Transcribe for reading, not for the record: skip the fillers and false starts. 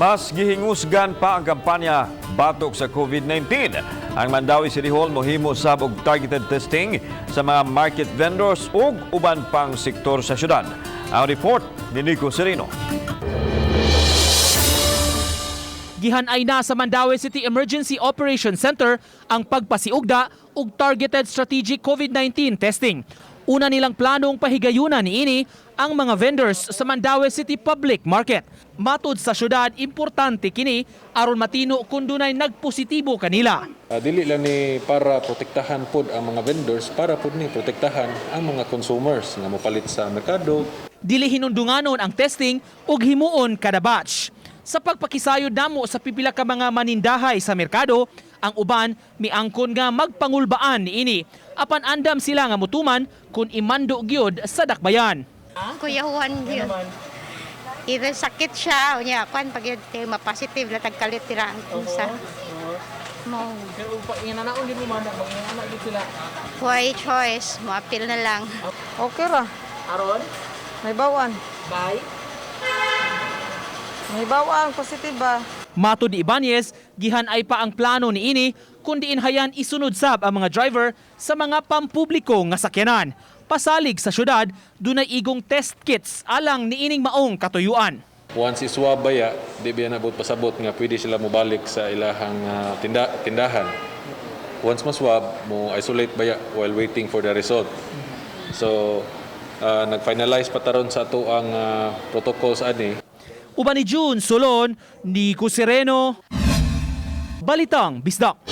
Mas gihingusgan pa ang kampanya batok sa COVID-19. Ang Mandaue City Hall mohimo sab og targeted testing sa mga market vendors ug uban pang sektor sa syudad. Ang report ni Nico Sereno. Gihanay na sa Mandaue City Emergency Operations Center ang pagpasiugda og targeted strategic COVID-19 testing. Una nilang planong pahigayunan niini ang mga vendors sa Mandaue City Public Market. Matud sa syudad, importante kini aron matino kung dunay nagpositibo kanila. Dili lang ni para protektahan pod ang mga vendors, para pod ni protektahan ang mga consumers nga mopalit sa merkado. Dili hinundunganon ang testing ug himuon kada batch. Sa pagpakisayod namo sa pipila ka mga manindahay sa merkado, ang uban miangkon nga magpangulbaan niini. Apan andam sila nga mutuman kung imando gyud sa dakbayan. Kuya Juan yun. Either sakit siya, o niya, kwan, pag yun, kay ma-positive, latag kalit tira ang sa. Mo, Pero inanaon din mo man, mag sila. Why choice, mo appeal na lang. Okay ra. Aron, May bawan. Bye. May bawan, positive ba? Matod ni Ibanez, gihanay pa ang plano niini kung diin hayan isunod sab ang mga driver sa mga pampubliko nga sakyanan. Pasalig sa syudad, dunay igong test kits alang niining maong katuyuan. Once iswab baya, di ba nabot pasabot nga pwede sila mobalik sa ilahang tindahan. Once maswab, mo isolate baya while waiting for the result. So, nag-finalize pa taron sa ato ang protocols ani. Uban ni June Solon, Nico Sereno, Balitang Bisdak.